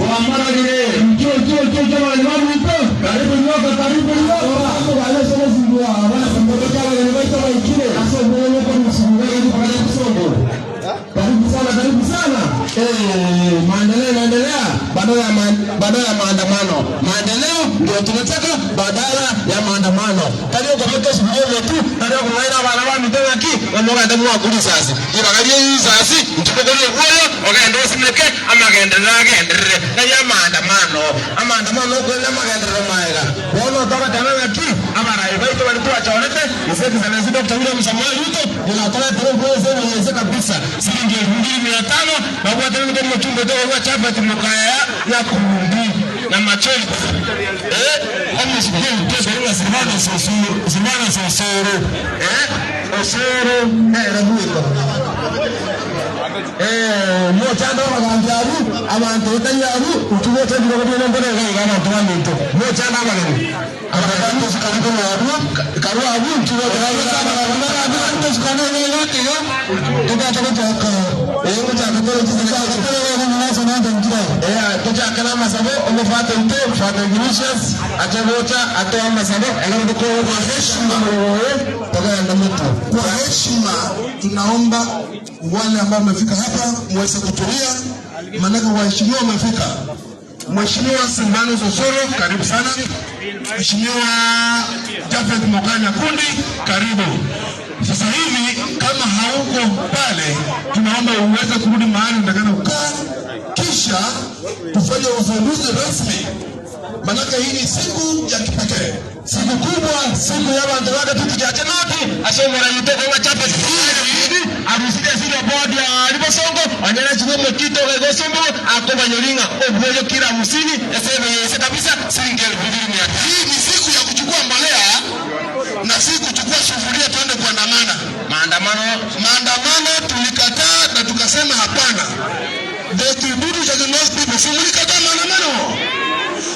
Wamaragire. Mcho cho cho cho wale wamito. Karibu nyoka, karibu nyoka. Wale sema zingua, wale kumboka wale waita waikile. Aso mwenye kwa msingi kwa kusongo. Karibu sana, karibu sana. Maendeleo inaendelea badala ya maandamano. Maendeleo ndio tunataka badala ya maandamano. Talio kwa mtu sivyo tu, talio kwa maana bana ba mitena ki, wamoga ndamu wa kuli sasi. Ibagalie hii sasi, mtukogole huyo, wakaenda usimeke ama kaendelea kaendelea. Na ya maandamano, maandamano kwa ile maendeleo maega. Bono toka tena ki, ama rai baito walikuwa chaonete, Mzee Excellency Dr. William Samoei Ruto, ninatoa tarehe kwa mwezi kabisa. Shilingi 2500 na kwa tena mtu mchumba toka kwa chapati mkaya ya kumbi na machoni. Kama siku hiyo kwa Silvana Sosoro, Silvana Sosoro. Osoro rabuko. Mochando baganjabu abantu batayabu utubote biro mbona ga abantu baminto. Mochando abageni. Abantu tukaruko abu karu abu tubote abantu tukana yote yo. Tukatoka tuchakana masabo omufate nte Father Vinicius achabocha atoa masabo kwa heshima toka mtu. Kwa heshima tunaomba wale ambao wamefika hapa muweze kutulia, maanake waheshimiwa wamefika. Mheshimiwa Silvanus Osoro, karibu sana. Mheshimiwa Japhet Mokanya Kundi, karibu. Sasa hivi kama hauko pale, tunaomba uweze kurudi mahali unatakana kukaa, kisha tufanye uzinduzi rasmi, maanake hii ni siku ya kipekee, siku kubwa, siku ya bantu wake tukichache noti asomera yutoko wa chapati aruside sile bodi ya libosongo anyana chiko mokito gosombo akobanyolinga obwoyo kila 50 esebe yese kabisa shilingi 2500. Hii ni siku ya kuchukua mbolea na si kuchukua sufuria tuende kuandamana. Maandamano tulikataa na tukasema hapana. The tribute to the North people, si mlikataa maandamano?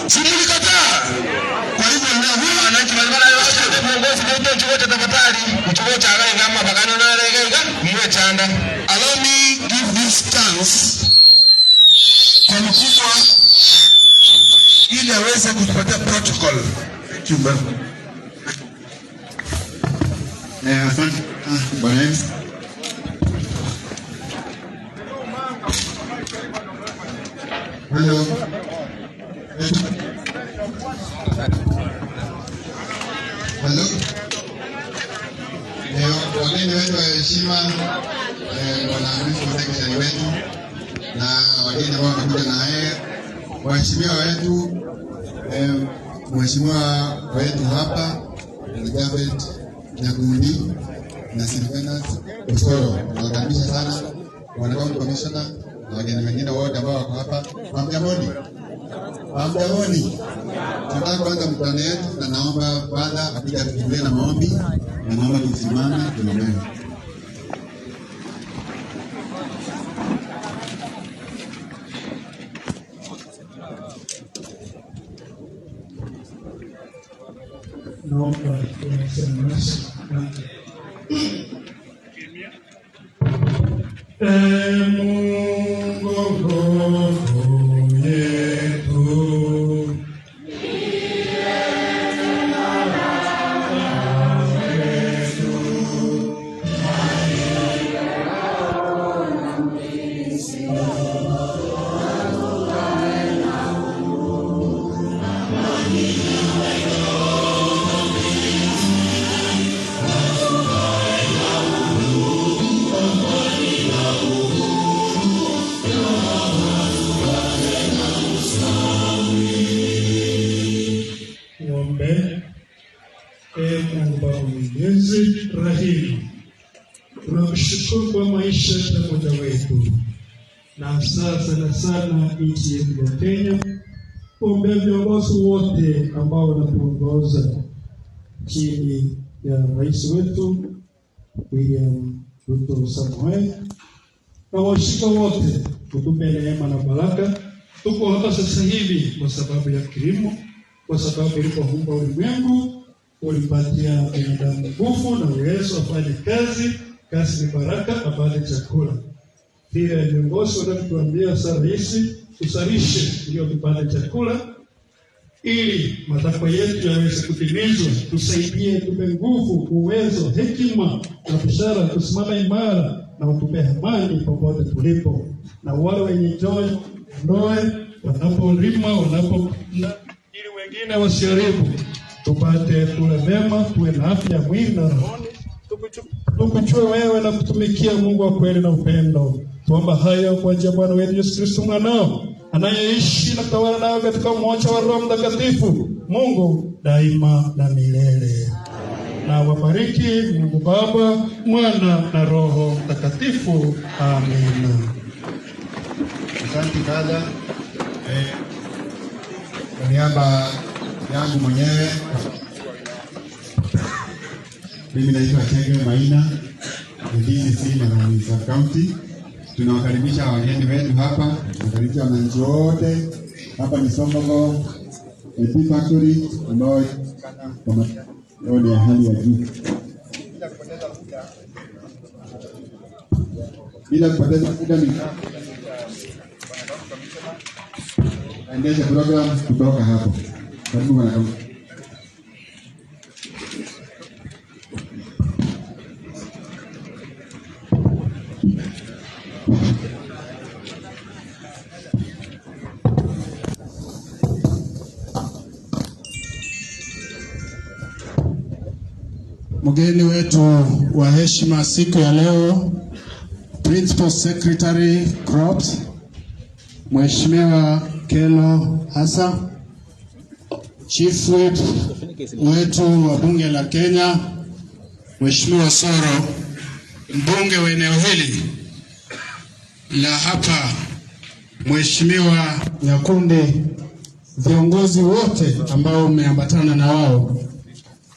Si mlikataa? Kwa hivyo leo hii wananchi walikuwa viongozi wote chuo cha tafadhali chuo cha gaiga mabagano na gaiga mwe chanda. Allow me give this chance kwa mkubwa ili aweze kutupatia protocol. Thank you, ma'am. Asante Bwana MC. Hello. Hello. Wageni wetu wa heshima, Bwana Principal Secretary wetu na wageni ambao wamekuja na yeye, waheshimiwa wetu, mheshimiwa wetu hapa Japhet Nyakundi na Silvanus Osoro, nawakaribisha sana Bwana County Commissioner na wageni wengine wote ambao wako hapa. Hamjamoni? Hamjamoni? Tunataka kuanza mkutano yetu na naomba Father akija atufungulie na maombi, na naomba tusimame tuombe. Naomba tuanze nasi. Mungu roho yetu, Tuombe. Ee Mungu Baba Mwenyezi rahimu, tunakushukuru kwa maisha ya mmoja wetu na hasa sana sana nchi yetu ya Kenya. Kuombea viongozi wote ambao wanatuongoza chini ya rais wetu William Ruto Samoei na washirika wote, utupe neema na baraka. Tuko hapa sasa hivi kwa sababu ya kilimo, kwa sababu ulipoumba ulimwengu ulipatia binadamu nguvu na uwezo afanye kazi. Kazi ni baraka, apate chakula. Vile viongozi wanavyotuambia sasa, rais Tusalishe ndio tupate chakula ili matakwa yetu yaweze kutimizwa. Tusaidie, tupe nguvu, uwezo, hekima na busara, tusimame imara na utupe amani popote tulipo, na wale wenye choyo ndoe wanapolima, wanapopanda, ili wengine wasiharibu. Tupate kula mema, tuwe na afya mwili na rohoni, tukuchue wewe na kutumikia Mungu wa kweli na upendo. Tuomba hayo kwa njia ya Bwana wetu Yesu Kristo mwanao anayeishi na kutawala nawe katika umoja wa Roho Mtakatifu, Mungu daima na milele. Na wabariki Mungu Baba, Mwana na Roho Mtakatifu. Amina. Asante Father. Kwa niaba yangu mwenyewe, mimi naitwa Chege Maina, ni DCC Marani Sub County. Tunawakaribisha wageni wetu hapa, tunakaribisha wananchi wote hapa. Ni Songogo Tea Factory ambayo kwa leo ni ya hali ya juu. Bila kupoteza muda, ni aendeshe program kutoka hapo. Karibu, bwana Kaunti. Mgeni wetu wa heshima siku ya leo, Principal Secretary Crops, Mheshimiwa Kelo Hassa, Chief Whip wetu wa Bunge la Kenya, Mheshimiwa Soro, mbunge wa eneo hili la hapa, Mheshimiwa Nyakundi, viongozi wote ambao mmeambatana na wao.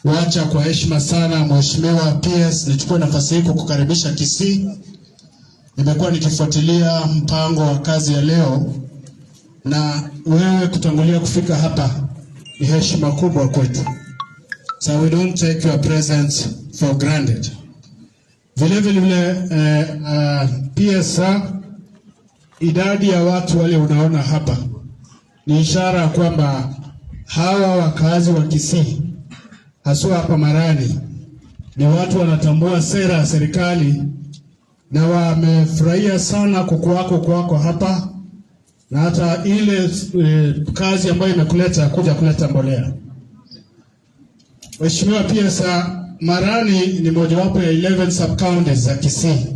Wacha kwa heshima sana Mheshimiwa PS, nichukue nafasi hii kukukaribisha Kisii. Nimekuwa nikifuatilia mpango wa kazi ya leo na wewe kutangulia kufika hapa ni heshima kubwa kwetu. So we don't take your presence for granted. Vile vile, PS, idadi ya watu wale unaona hapa ni ishara kwamba hawa wakazi wa Kisii, haswa hapa Marani, ni watu wanatambua sera ya serikali na wamefurahia sana kukuwako kwako hapa na hata ile kazi ambayo imekuleta kuja kuleta mbolea. Mheshimiwa PS, Marani ni mojawapo ya 11 sub counties za Kisii.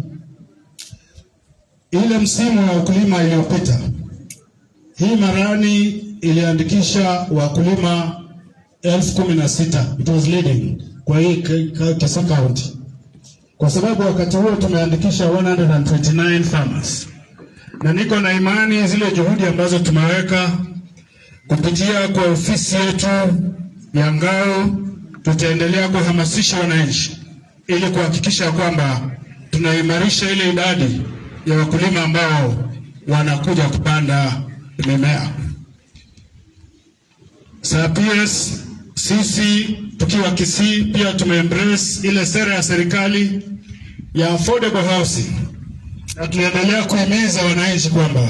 Ile msimu wa ukulima iliyopita, hii Marani iliandikisha wakulima 16,000. It was leading kwa hii Kisii County, kwa sababu wakati huo tumeandikisha 129 farmers, na niko na imani zile juhudi ambazo tumeweka kupitia kwa ofisi yetu ya ngao, tutaendelea kuhamasisha wananchi ili kuhakikisha kwamba tunaimarisha ile idadi ya wakulima ambao wanakuja kupanda mimea. Sir PS, sisi tukiwa Kisii pia tumeembrace ile sera ya serikali ya affordable housing, na tunaendelea kuhimiza wananchi kwamba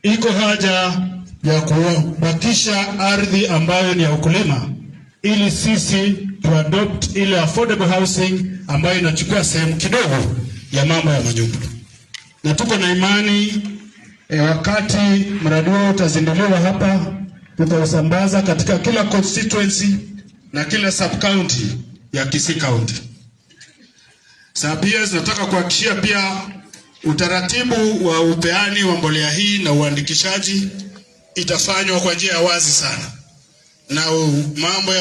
iko haja ya kubakisha ardhi ambayo ni ya ukulima ili sisi tuadopt ile affordable housing ambayo inachukua sehemu kidogo ya mambo ya manyumba, na tuko na imani wakati mradi huo utazinduliwa hapa, tutausambaza katika kila constituency na kila sub county ya Kisii County. Sasa nataka kuhakikishia pia utaratibu wa upeani wa mbolea hii na uandikishaji itafanywa kwa njia ya wazi sana, na mambo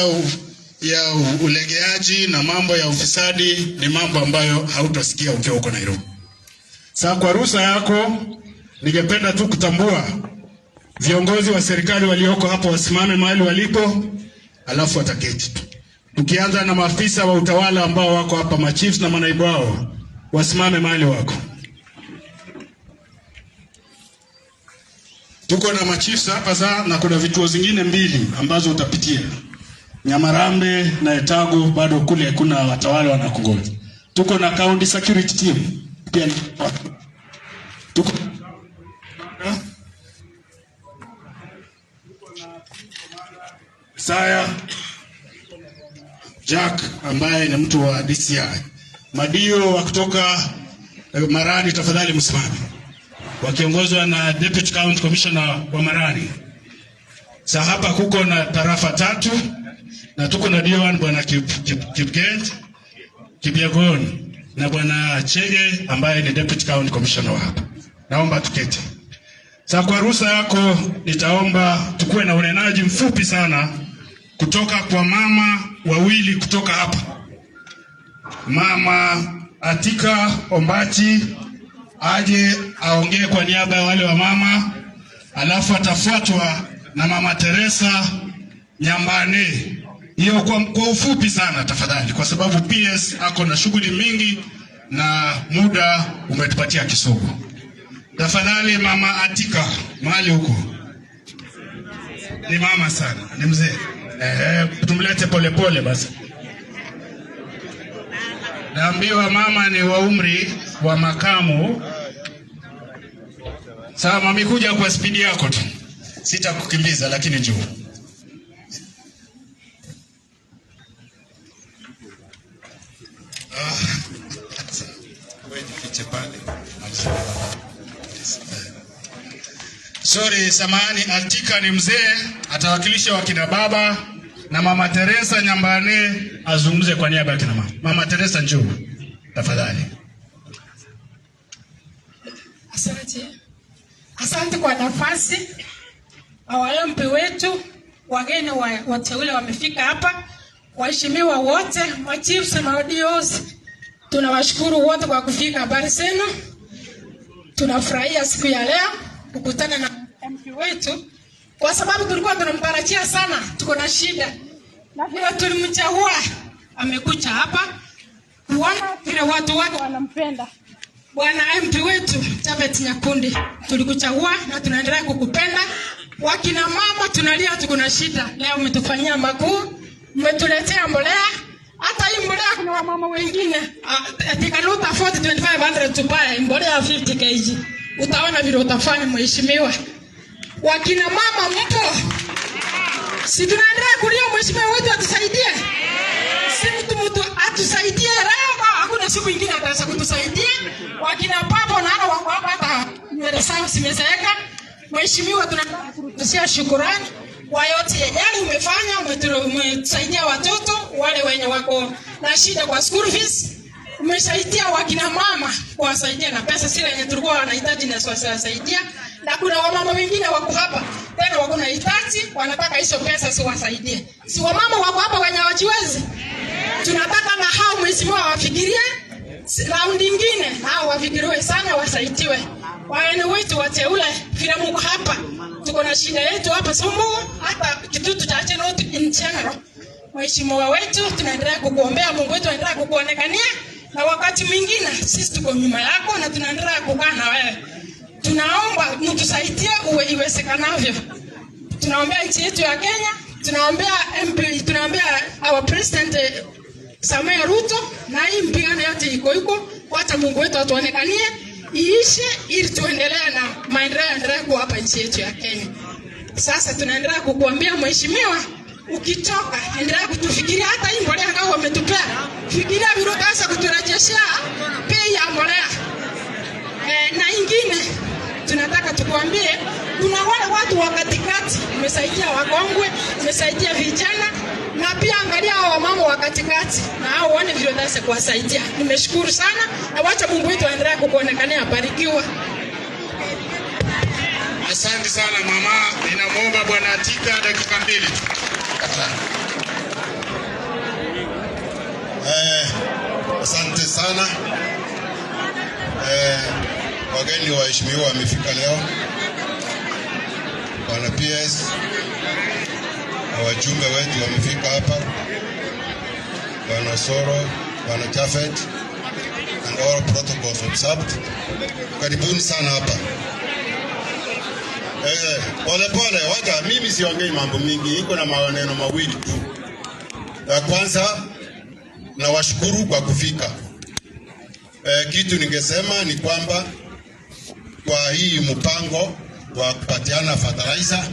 ya ulegeaji na mambo ya ufisadi ni mambo ambayo hautasikia ukiwa huko Nairobi. Sasa kwa ruhusa yako, ningependa tu kutambua viongozi wa serikali walioko hapo wasimame mahali walipo, alafu wataketi. Tukianza na maafisa wa utawala ambao wako hapa, machiefs na manaibu wao wasimame mahali wako. Tuko na machiefs hapa sasa, na kuna vituo zingine mbili ambazo utapitia, Nyamarambe na Etago, bado kule kuna watawala wanakungoja. Tuko na county security team pia, tuko Isaya Jack ambaye ni mtu wa DCI. Madio wa kutoka Marani, tafadhali msimame, wakiongozwa na Deputy County Commissioner wa Marani. Sa hapa kuko na tarafa tatu na tuko na D1 bwana Kipget Kipyegon na bwana Chege ambaye ni Deputy County Commissioner wa hapa. Naomba tuketi. Sasa kwa ruhusa yako nitaomba tukuwe na unenaji mfupi sana kutoka kwa mama wawili kutoka hapa. Mama Atika Ombachi aje aongee kwa niaba ya wale wa mama, alafu atafuatwa na mama Teresa Nyambane. Hiyo kwa ufupi sana tafadhali, kwa sababu PS ako na shughuli mingi na muda umetupatia kisogo. Tafadhali mama Atika, mahali huko ni mama sana, ni mzee. Tumlete polepole basi. Naambiwa mama ni wa umri wa makamu. Sawa mami, kuja kwa spidi yako tu, sitakukimbiza lakini njoo. Sorry, samahani, Atika ni mzee, atawakilisha wakina baba na mama Teresa Nyambane azungumze kwa niaba ya kina mama. Mama Teresa, njoo tafadhali. Asante. Asante kwa nafasi. Awayompi wetu, wageni wateule wamefika hapa, waheshimiwa wote, machiefs na madios, tunawashukuru wote kwa kufika. Habari zenu? Tunafurahia siku ya leo kukutana na MP wetu, kwa sababu tulikuwa tunamtarajia sana, tuko na shida na vile tulimchagua amekuja hapa kuona vile watu wake wanampenda. Bwana MP wetu Japhet Nyakundi, tulikuchagua na tunaendelea kukupenda. Wakina mama tunalia, tuko na shida. Leo umetufanyia makuu, umetuletea mbolea. Hata hii mbolea kuna wamama wengine they cannot afford 2500 to buy mbolea 50 kg. Utaona vile utafanya mheshimiwa. Wakina mama mpo, si tunaendelea kulia, mheshimiwa wetu atusaidie. Si mtu atusaidie leo, hakuna siku ingine ataweza kutusaidia. Wakina baba na hao wako hapa, hata nywele zao zimezeeka. Mheshimiwa, tunakurudishia shukrani kwa yote yale umefanya. Umetusaidia watoto wale wenye wako na shida kwa school fees. Umesaidia wakina mama kuwasaidia na pesa zile yenye tulikuwa wanahitaji na kuwasaidia. Na kuna wamama wengine wako hapa tena wako na hitaji, wanataka hizo pesa siwasaidie. Si wamama wako hapa wenye hawajiwezi? Tunataka na hao mheshimiwa wafikirie raundi nyingine, hao wafikiriwe sana, wasaidiwe. Wageni wetu wateule, vile mko hapa, tuko na shida yetu hapa Samburu, hata Kitutu Chache North in general. Mheshimiwa wetu, tunaendelea kukuombea, Mungu wetu aendelea kukuonekania, na wakati mwingine sisi tuko nyuma yako na tunaendelea kukaa na wewe. Tunaomba mtusaidie uwe iwezekanavyo. Tunaombea nchi yetu ya Kenya, tunaombea MP, tunaombea our president Samuel Ruto, na hii mpigano yote iko iko, wacha Mungu wetu atuonekanie iishe ili tuendelee na maendeleo yaendelee kuwa hapa nchi yetu ya Kenya. Sasa tunaendelea kukuambia mheshimiwa, ukitoka endelea kutufikiria. Hata hii mbolea kama wametupea, fikiria vile utaweza kuturejeshea bei ya mbolea. Na ingine tunataka tukuambie, kuna wale watu wa katikati, umesaidia wakongwe, umesaidia vijana, na pia angalia hao wamama wa katikati na hao uone vile utaweza kuwasaidia. Nimeshukuru sana na wacha Mungu wetu aendelee kukuonekania, abarikiwa. Asante sana mama, ninamuomba bwana Atika dakika 2 tu. Asante sana. Wageni waheshimiwa wamefika leo, Bwana PS na wajumbe wetu wamefika hapa, Bwana Soro, Bwana Japhet and all protocols observed. Karibuni sana hapa. Pole pole, wacha mimi siongei mambo mingi, iko na maneno mawili tu. La kwanza, nawashukuru kwa kufika. Kitu ningesema ni kwamba kwa hii mpango wa kupatiana fertilizer,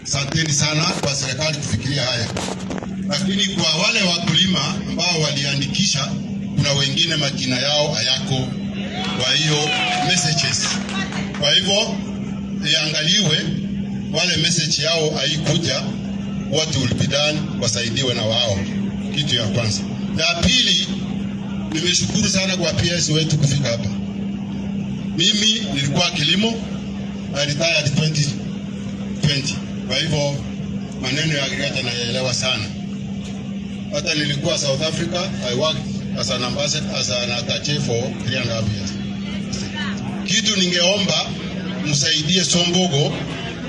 Asanteni sana kwa serikali kufikiria haya, lakini kwa wale wakulima ambao waliandikisha, kuna wengine majina yao hayako kwa hiyo messages. Kwa hivyo iangaliwe wale message yao haikuja, what will be done, wasaidiwe na wao. Kitu ya kwanza. Ya pili, nimeshukuru sana kwa PS wetu kufika hapa. Mimi nilikuwa kilimo, I retired 2020. Kwa hivyo maneno ya agriculture nayaelewa sana. Hata nilikuwa South Africa, I worked as an ambassador, as an attaché for 3.5 years. Kitu ningeomba msaidie Sombogo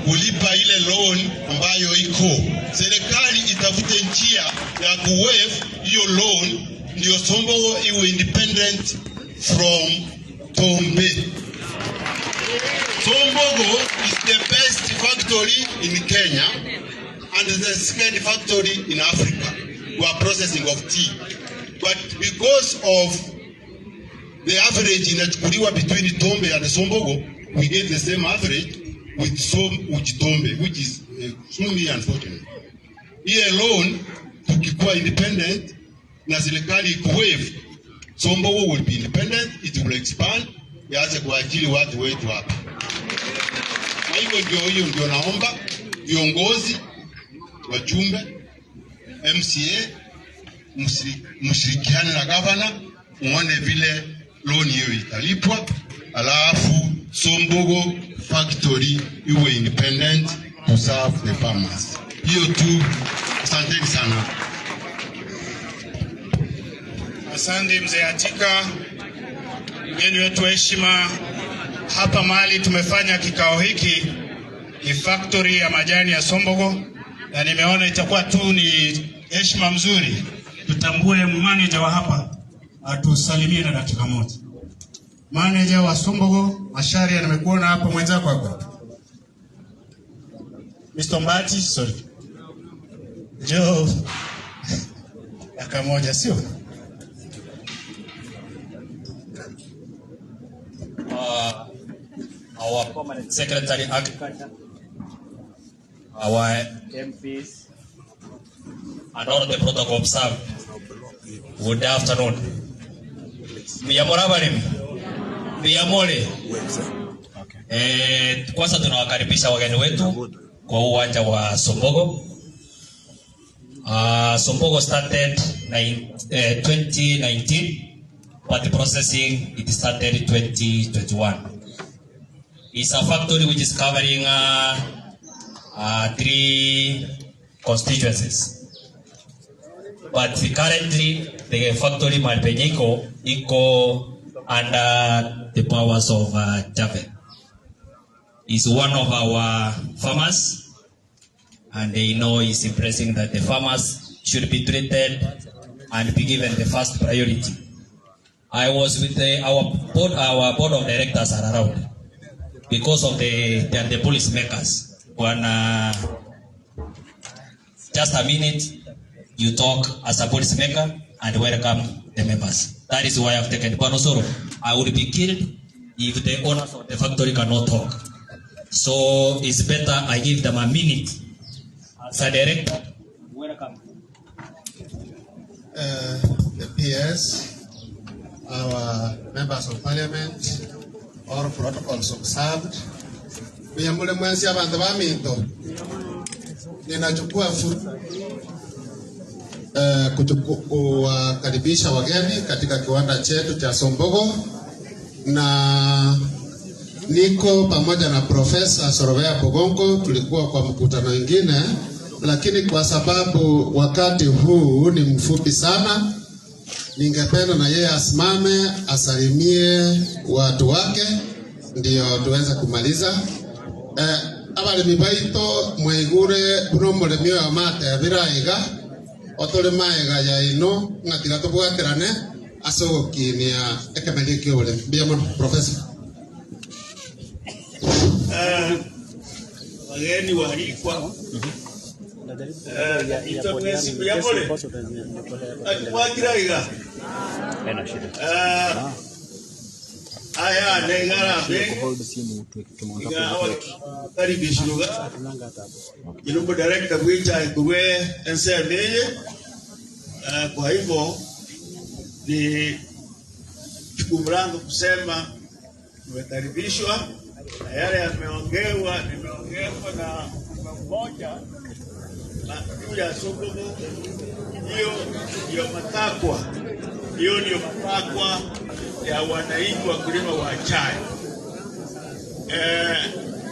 kulipa ile loan ambayo iko. Serikali itafute njia ya kuwaive hiyo loan, ndio Sombogo iwe independent from Tombe. Sombogo is the best factory in Kenya and the second factory in Africa for processing of tea. But because of the average inachukuliwa between Tombe and Sombogo, we get the same average with Tombe, which is extremely unfortunate. Here alone, tukikuwa independent na serikali ikuwaive, Sombogo will be independent, it will expand, yaanze kuajiri watu wetu hapa. Kwa hivyo ndio hiyo ndio naomba viongozi, wajumbe, MCA mshirikiane na gavana muone vile loan hiyo italipwa, alafu Sombogo factory iwe independent to serve the farmers. Hiyo tu, asanteni sana. Asante mzee Atika, mgeni wetu wa heshima. Hapa mahali tumefanya kikao hiki ni factory ya majani ya Sombogo, na nimeona itakuwa tu ni heshima mzuri tutambue manager wa hapa atusalimie na dakika moja. Manager wa Sombogo Masharia, nimekuona hapo, mwenzako hapa Mr. Mbati, sorry, njoo dakika moja, sio? Our permanent secretary agriculture, our MPs, and all the protocol observed. Good afternoon. Mbiyamore abalimi. Mbiyamore. Kwanza tunawakaribisha wageni wetu kwa uwanja wa Sombogo. Sombogo started 2019, but the processing it started 2021. It's a factory which is covering 3 constituencies. But currently, the factory Malpeñico iko under the powers of Japheth. He's one of our farmers, and they know it's impressing that the farmers should be treated and be given the first priority. I was with our board of directors are around because of the policy makers. When just a minute, you talk as a policy maker and welcome the members. That is why I've taken Bwana Osoro. I would be killed if the owners of the factory cannot talk. So it's better I give them a minute. As a director, welcome. The PS, our members of parliament, all protocols observed. Miyamule mwensi abantu baminto. Ninachukua kuwakaribisha wageni katika kiwanda chetu cha Sombogo, na niko pamoja na Profesa Sorobea Bogonko. Tulikuwa kwa mkutano mwingine, lakini kwa sababu wakati huu ni mfupi sana, ningependa na yeye asimame asalimie watu wake ndio tuweze kumaliza. Abalimi baito mwaigure buno mulimi oyo matebira iga otore maega yaino ng'atira tobwaterane ase ogokinia ekemeria kia oboremi. Mbuya mono Profesa. Wageni waalikwa, akimwagira iga. Aya negarambe karibishiruga ilumbu director bwicha kurwe NCMA. Kwa hivyo ni jukumu langu kusema tumekaribishwa na yale yameongewa, nimeongewa na mmoja juu ya Sogogo. Hiyo ndio matakwa, hiyo ndio matakwa ya wananchi wakulima wa chai,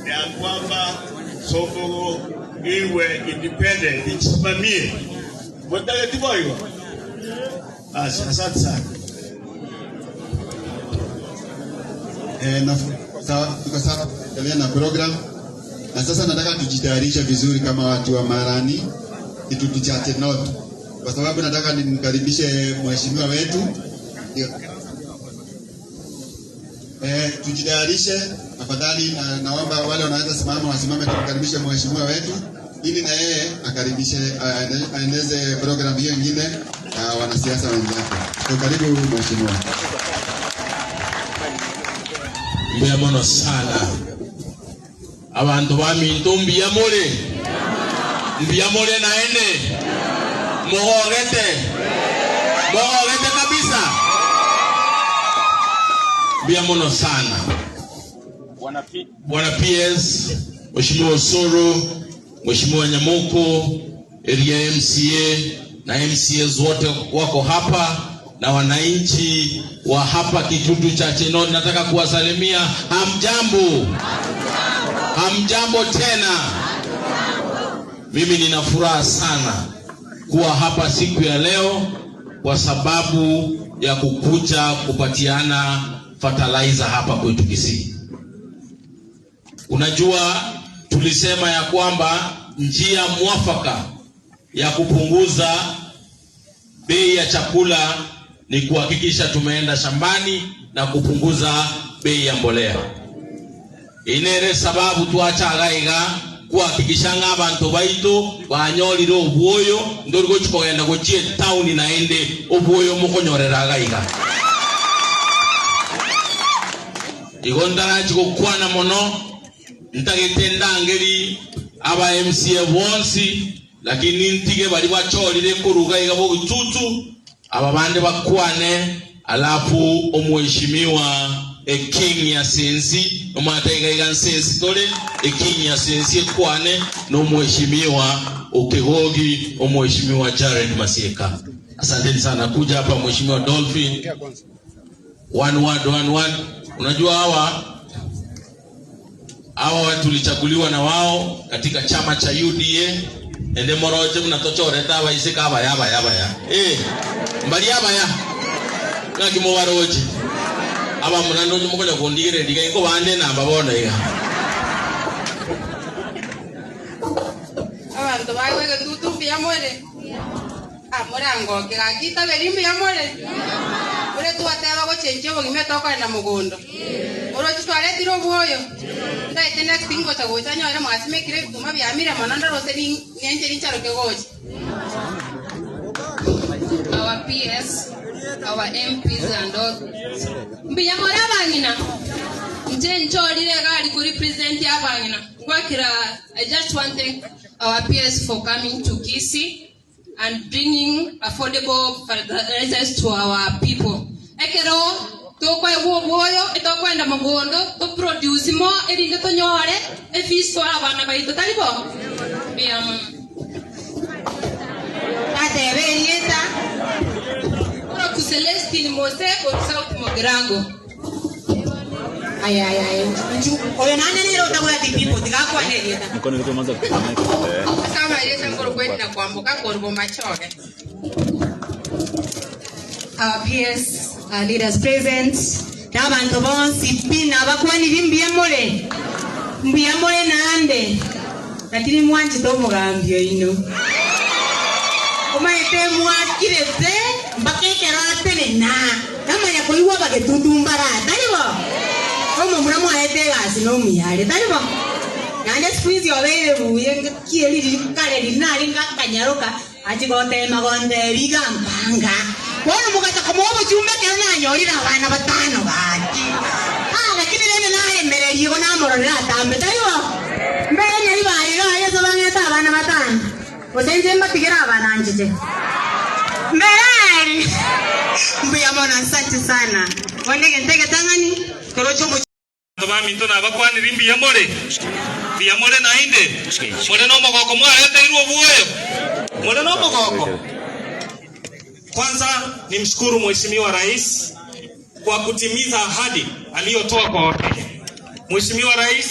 ya kwamba Sogogo iwe independent, ijisimamie. Mtaka hiyo. Asante sana. Na sawa, tuko sawa, endelea na program. Na sasa nataka tujitayarishe vizuri kama watu wa Marani Kitutu Chache North, kwa sababu nataka nimkaribishe mheshimiwa wetu. Tujitayarishe tafadhali, na naomba wale wanaweza simama wasimame, tumkaribishe mheshimiwa wetu ili na yeye akaribishe, aendeze program hiyo ingine na wanasiasa wenzake. So, karibu mheshimiwa. Mbuya mono sana abantu baminto mbuya mule mbuya mule naende muhogete muhogete kabisa mbuya mono sana. Bwana PS, Mheshimiwa Osoro, Mheshimiwa Nyamuko, area MCA na MCAs wote wako hapa na wananchi wa hapa Kitutu Chache North, nataka kuwasalimia. Hamjambo? Hamjambo tena. Mimi nina furaha sana kuwa hapa siku ya leo kwa sababu ya kukuja kupatiana fertilizer hapa kwetu Kisii. Unajua, tulisema ya kwamba njia mwafaka ya kupunguza bei ya chakula ni kuhakikisha tumeenda shambani na kupunguza bei ya mbolea. Inere sababu twachaga kuhakikisha nga abantu baitu banyolire obwoyo ndori gochikogenda gochie town naende obwoyo mukonyorera gaiga. Igo ndarachi gokwana mono ntagete ndangeri aba MCA bonsi, lakini ntige bali bachorire kuruga iga bogututu aba bande bakwane, alafu omheshimiwa King ya Sensi omwataiga iga Nsensi tole King ya Sensi ekwane n'omheshimiwa Okegogi omheshimiwa Jared Masieka. Asanteni sana kuja hapa mheshimiwa Dolphin. One word, one word. Unajua hawa tulichaguliwa na wao katika chama cha UDA. Ende moroje mnatochoreta abaiseka abaya abaya abaya. Mbali abaya. Ngaki mubaroje. Aba munando mukonya kundigire ndiga ingo bande namba bona iga. Abantu bawe tutu mbia more. Amorango kigakita beri mbia more. Ure tuateba gochenjia obogima tokora na mugondo. Orochi twaretire obwoyo. Ndaete next thing gocha gocha nyore mwasimekire bituma byamire mono ndarose ni nyenje nincharoke gocha. Our PS, our MPs and all. Mbiya more abangina. Nje nchorire gari ku represent abangina. Ngwakira, I just want to thank our PS for coming to Kisii and bringing affordable fertilizers to our people. Ekero tokwa bwoyo etokwenda mugondo to produce mo erinde tonyore efiso abana baitu talibo. Biam. Ateberieta. Ora ku Celestine Mose or South Mogrango. Ay ay ay. Oyo nane nero utagura tipipo tigakwa nerieta. Mkono ndio mwanzo kutumeka. Kama ile sangoro kwenda kuambuka korbo machoge. Our PS, our leaders present, n'abantu bonsi pina abakwani bimbye mule. Mbye mule nande. Lakini mwanji tomugambyo ino. Omaete mwakirete mbakekero atene na. Namanya koiwa bagetutumbara. Talibo. Omo mura mwaete gasi no muyare. Talibo. Nande squeeze obere buye kieli kale linali ngakanyaruka achigotema gonde biga mpanga. Bono mugata komobo chumbe kero nanyorira abana batano baki. Mbere igo namororera atambe taribo. Mbere nyari bari ga Yesu bangeta abana batano. Osenje mbatigera abana anjije. Mbere. Mbuya mona asante sana. Wonege ntege tangani torocho mu Baminto nabakwanira mbuya more. Mbuya more nainde. More no mogoko mwareteirwo obwoyo. More no mogoko. Kwanza nimshukuru Mheshimiwa Rais kwa kutimiza ahadi aliyotoa kwa Wakenya. Mheshimiwa Rais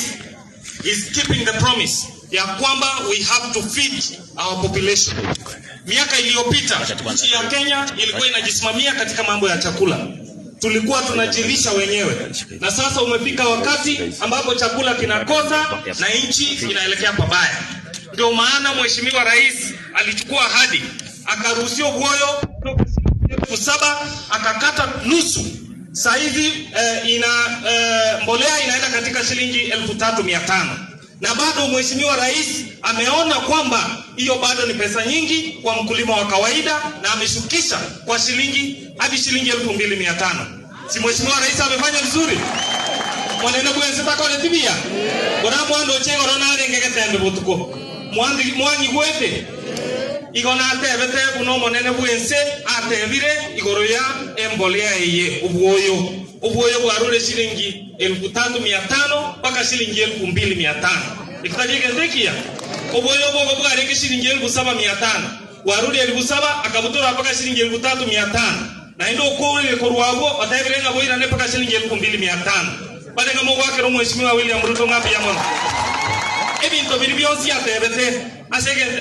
is keeping the promise ya kwamba we have to feed our population. Miaka iliyopita nchi ya Kenya ilikuwa inajisimamia katika mambo ya chakula. Tulikuwa tunajilisha wenyewe, na sasa umefika wakati ambapo chakula kinakosa na nchi inaelekea pabaya. Ndio maana Mheshimiwa Rais alichukua ahadi, akaruhusiwa obwoyo kutoka 7,000 akakata nusu. Sasa hivi mbolea inaenda katika shilingi 3,500. Na bado Mheshimiwa Rais ameona kwamba hiyo bado ni pesa nyingi kwa mkulima wa kawaida, na ameshukisha kwa shilingi hadi shilingi 2,500. Si Mheshimiwa Rais amefanya vizuri? Mwanene bwense takole tibia. Bora mwando chengo rona rengegetembe butuko. Mwandi mwanyi gwete. Igona atebete buno monene bwense atebire igoro ya embolea eye obwoyo. Obwoyo bwarure shilingi 3,500 mpaka shilingi 2,500. Ikitajike obwoyo bwo bwareke shilingi 7,500. Warure 7,000 akabutora mpaka shilingi 3,500. Na ndo okore korwabo atebire ngabo irane mpaka shilingi 2,500. Bale ngamo gwakero Mheshimiwa William Ruto ngapi ya mono. Ebinto biri byonsi atebete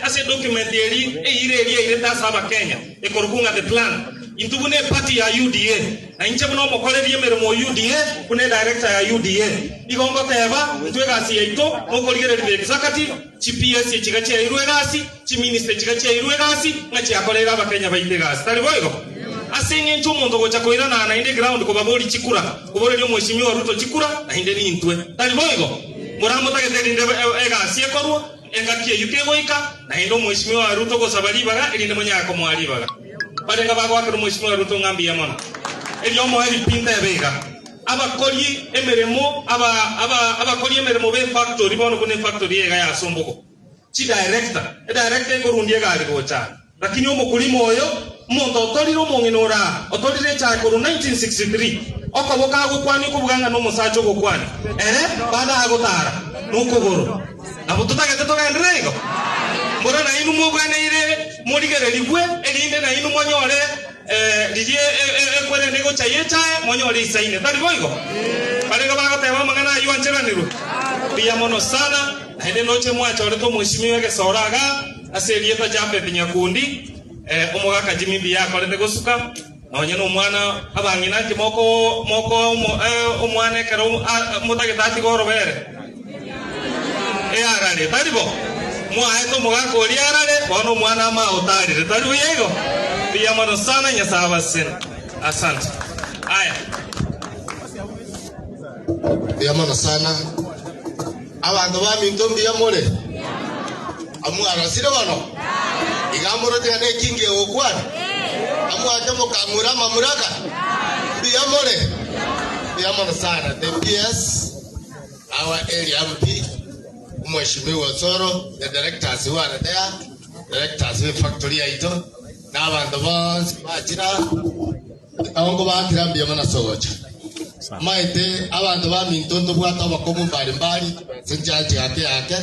ase document eri eire eri eire tasaba Kenya ekorukunga the plan intubune party ya UDA na inche buno mokorerie emirimo UDA kune director ya UDA igongo teba ntwe gasi yaito nokorigereria executive GPS chigache irwe gasi chi minister chigache irwe gasi ngachi akorera abakenya baite gasi tari boigo asenge ntu omonto gocha koirana na inde ground kobabori chikura koboreria Mheshimiwa Ruto chikura na inde nintwe tari boigo muramo tageterinde egasi ekorwo engakie yuke goika na inde Mheshimiwa Ruto gosaba ribaga erinde monyako mwaribaga barenga bagwakera Mheshimiwa Ruto ngambi ya mono eryo omoeri pinta ebega abakori emirimo abakori emirimo be factory bono kune factory ega ya Somboko chi director e director ekorundi egari gocha lakini omokulima oyo omonto otorire omong'ina ora otorire echakoro 1963 okoboka agokwani okobuganga n'omosacha ogokwani ere bada agotara n'okogoro nabo totagete togenderere igo mbora nainu mobwaneire morigererigwe erinde nainu monyore ririe ekwerende gocha yechae monyore isaine tari boigo barega bagoteba amang'ana aywo ancheranirwe mbuya mono sana naende noche mwachorete omweshimiwa egesoro aga ase erieta Japhet Nyakundi omogaka Jimmy mbuya akorete gosuka nonye n'omwana abang'ina nki moko moko omwana ekero motagete atiga orobere earare taribo mwaete omogaka oria arare bono omwana amaotarire tari buya igo mbuya mono sana Nyasaye abasene asante. Aya mbuya mono sana abanto baminto mbuya more amwarasire bono igamorotiga nekingi egokwana amwache mukamura mamuraka mbuya more mbuya mono sana. The PS our area MP Mheshimiwa Osoro, the directors who are there, directors we factory yaito na abanto bonsi bachira abongo bakira mbuya mono sogocha maete abanto ba minto ntobwate abakomu mbalimbali sinchachi yake yake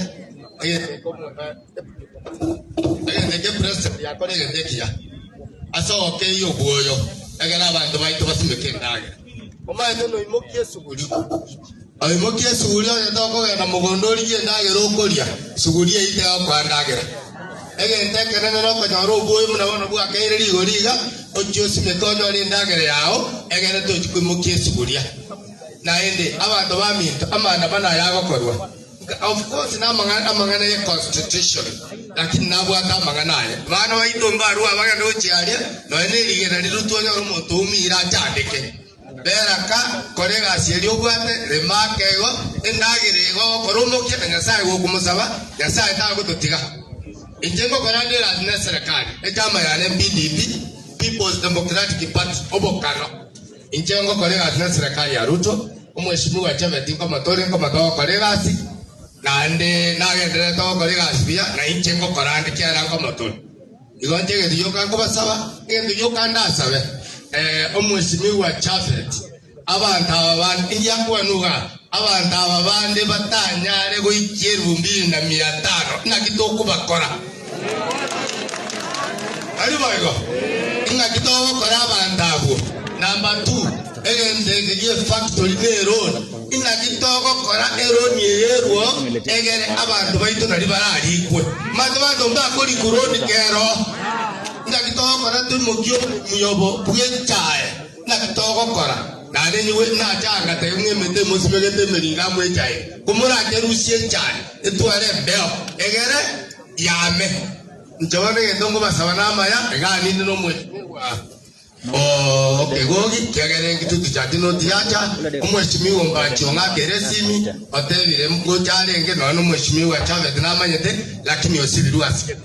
egende president yakore egende kiya asoke iyo bwoyo egera abantu baito basimeke ndagera omaete noimokie suguri aimokie suguri oyo tokogenda mugondo origie ndagera okoria suguri eite yakwandagera egende ekenene nokonyora obwoyo buna bono bwakeire rigori iga ochie osimeke onyore endagera yao egere tochi koimokia esuguria naende abanto ba minto amandamano aya agokorwa of course na amang'ana ya constitution lakini nabwate amang'ana aya bana baito mbarua bagenda gochiaria noe nerigena rirutwo onyore omonto oumire achandeke beraka kore egasi eria obwate remaka igo endagera igo ogokora omokia na Nyasaye gokomosaba Nyasaye tagototiga inche ngokora nderasi na serikali echama yane PDP People's Democratic Party obokano inche ngokora egasi na serikali ya Ruto Omweshimiwa Chebet nkomatore nkomatogokora egasi naende nagenderete gokora egasi buya na inche ngokora ande kiara nkomatore. Igo nche egento gioka nkobasaba, egento gioka ndasabe omweshimiwa Chafet abantu aba bande indiakwanuga abantu aba bande batanyare goikia 2500 naki tokobakora ari boigo ing'aki togokora abantu abwo. Number 2 egente gie factory ne eroni inaki togokora eroni eyerwo egere abantu baitu nari bararikwe mate bantu mbakori kuroni kero naki togokora tumukio muyobo bwechae naki togokora nane nyiwe nachanga te ng'emete mosimegete meringa mwechae kumurakerusie echae etware embeo egere yame nchobone egento nkobasaba namaya eganinde nomweshimiwa Kegogi kiagere ngitutu chatino tiacha omweshimiwa Mbachi ong'akere esimi otebire mgocha arenge nono omweshimiwa Chavez namanyete lakini osibiru asigete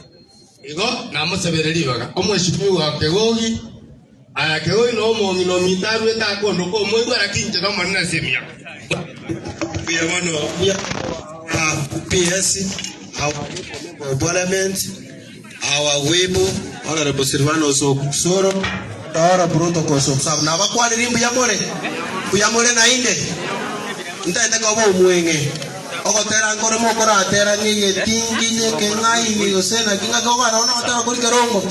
igo namosebere ribaga omweshimiwa Kegogi aya Kegogi no omong'ina ominto arwete akondo komoigwa lakini inche nomonene ase emiaka. Buya PS, our member of parliament, our whip, Honorable Silvanus Osoro, our protocols observed. Na bakwanire mbuya more na inde. Ntaete koba omwenge. Ogotera nkore mokoratera ng'ige tinginye keng'aini gose naki ng'aki ogana ona gotera kori kerongo.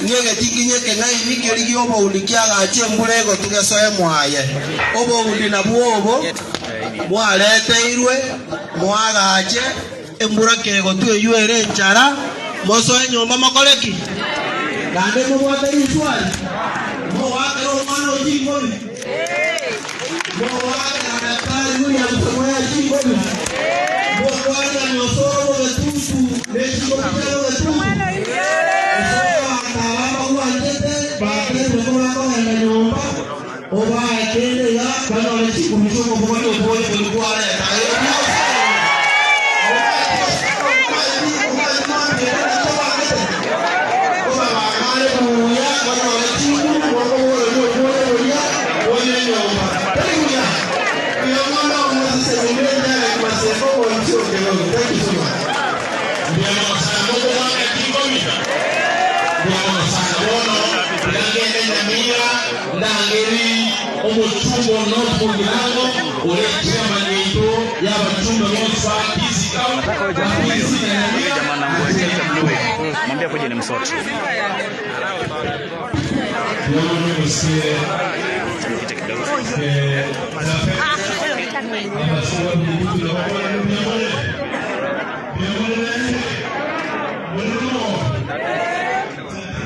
Ng'ege tinginye keng'aini keri gi oboundi kiagache embura egotugesoe mwaye. Oboundi nabwo obo mwareteirwe mwagache embura kegotu eywo ere enchara mosoe nyomba mokoreki naende mobwate riswari mowakera omwana ochingori mowakera daktari William Samoei achingori mokwarera Osoro bogetutu nechingori chia bogetutu osoro abanto aba bagwanchete baterire kobakogenda nyomba obaekende iga banyore chikumisha omobogoria oboye bori kwareta. Omuchumbo north mugirango ore chairman yeito y'abachumbe bonse ba Kisii County. Mwambie akuje ni msoto.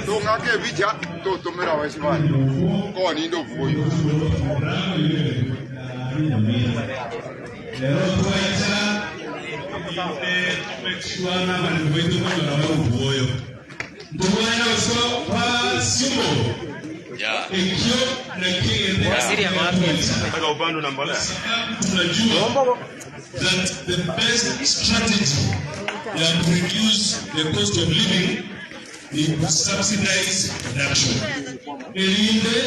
Tung'ake picha totomera weshimani konindo vuyo. Lero twaita inde mekshwana bantu konyora ubuoyo. Ndomwana so pa simo. Ekio na kile Waziri ya wapi? Nataka upande na mbolea. Tunajua that the best strategy ya to reduce the cost of living is to subsidize production. Elinde